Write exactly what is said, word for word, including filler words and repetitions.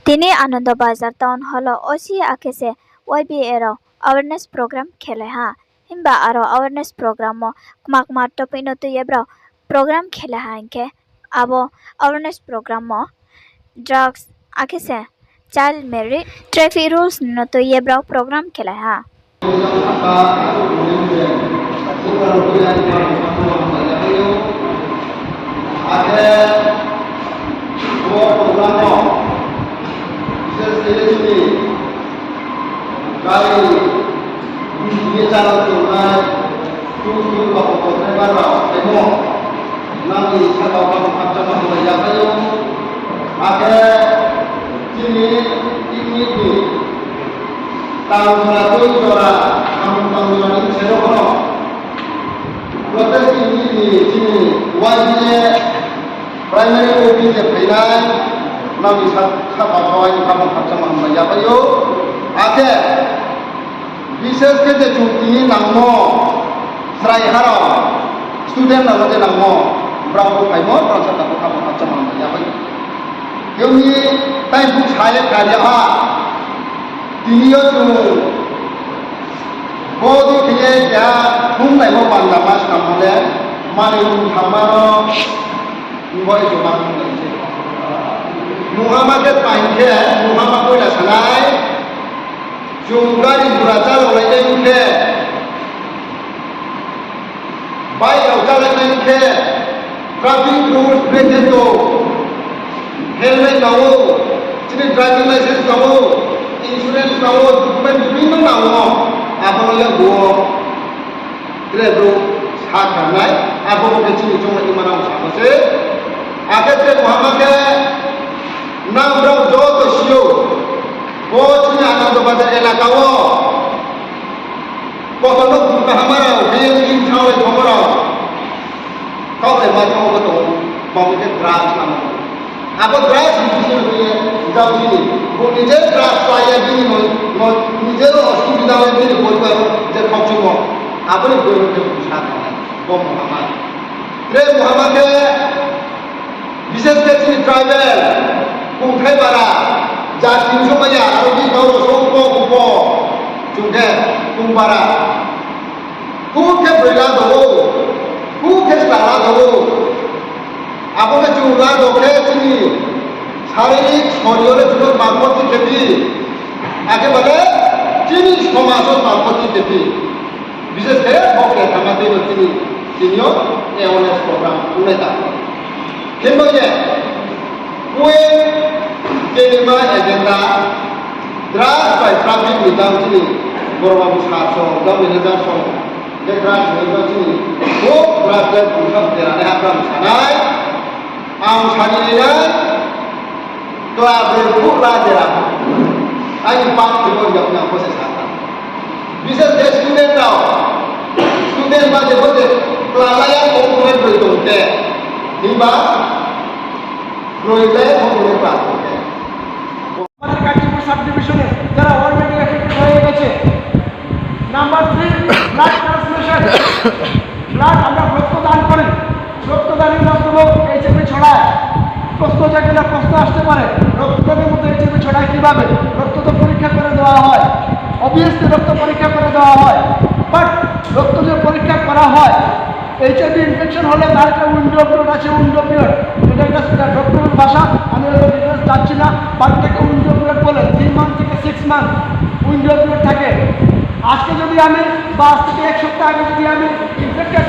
Tini Anando Bazar Town Hall wo O C akhe se Y B A rao awareness program khelai ha. Himba aro awareness program wo kma kma topic no tui ye brao program khelai ha hing khe, abo awareness program wo drugs akhe se child marriage, traffic rules no tui ye brao program khelai ha. Nang ni saka wo khaphang khakchangma hambai yaphai ou. Akhe chini unit ni tang jora tui jora, samung tang jora ni bsero pho no protest unit ni chini Y B A primary office je phainai, nang ni sa-, saka wo aini khaphang khakchangma hambai yaphai ou. Akhe Bishesh khe je chung tini nangmo, chrai ha rao, student rao je nangmo, brao pho phaimo, brao saka pho khaphang khakchangma hambai yaphai ou. Khe mi tai bung sa ye kari ha, tini yo chung bo dei khe ye keha phunglaimo panda ma snammo le, mani mung thangma no, bo e chung ma phunglai se. Mungha ma khe tma hing khe, mungha ma poila sanai, chung gari gura chálailai nai khe, bike rao chálainai khe, traffic rules brekhe tong, helmet nang ou, chini driving licence nang ou, insurance nang ou, document bibhinno nang ou, abo no le bo tre brouh sa khnanai, abo bo khe chini choungmai tongma rao samo se. Akhe tre mungha ma khe, nang brao joto si ou, bo chini Anando Bazar elaka wo, kotor no bung kaham rao, B M T ni thanglai thangmo rao, kaulaima thanngmo bo tong, bamo khe drugs namo. Abo drugs ni bsing ye jao chini, bo nije drugs la ye bini mo, mo, nije no osubida ye bini poribar wo je khokchumo, abo ni boi no khe bung sa khnanai, bo mungha ma. Tre mungha ma khe, bishesh khe chini tribal, kungthai bara, jati ni somai ya, aro bini tau rao song kbo kbo, chung khe kung bara. Khu khe broi la do ou, khu khe chla la do ou. Abo khe chung la do khe chini saririk sorir yo le chung no tma khoti khe phi. Akhe ba le chini somaj wo tma khoti khe phi. Bishesh khe bo khe thama tei no chini, tini yo awareness program ongnai ta. Himba ye, point kenima agenda, drugs bai traffic ni jang chini, borok babu sir song, jang manager song, je drugs ni jang chini, bo drugs le bung sam tera nai ha bram sanai, ang sani nai, kla broi phuh la dera. Aini pap khe bo yak nang pho se sa tha. Bishesh khe student rao, student ba je bo je kla la ya kho khe broi tong khe. Himba broi le kho khe kla tong khe. আমাদের কাঞ্চনপুর সাব ডিভিশনে যারা already affected হয়ে গেছে, number three, blood transfusion. Blood, আমরা রক্তদান করি, রক্তদানের মাধ্যমেও এইচআইভি ছড়ায়। প্রশ্ন জাগে না, প্রশ্ন আসতে পারে, রক্তদানের মধ্যে এইচআইভি ছড়ায় কিভাবে? রক্ত তো পরীক্ষা করে দেওয়া হয়, অবভিয়াসলি রক্ত পরীক্ষা করে দেওয়া হয়, বাট রক্ত যে পরীক্ষা করা হয়, এইচআইভি ইনফেকশন হলে তার একটা উইন্ডো পিরিয়ড আছে, উইন্ডো পিরিয়ড। এটা একটা, এটা ডক্টরের ভাষা, আমি হয়তো ডিটেলস যাচ্ছি না, বাট এটাকে উইন্ডো পিরিয়ড বলে, থ্রি মান্থ থেকে সিক্স মান্থ উইন্ডো পিরিয়ড থাকে। আজকে যদি আমি, বা আজ থেকে এক সপ্তাহ আগে যদি আমি ইনফেক্টেড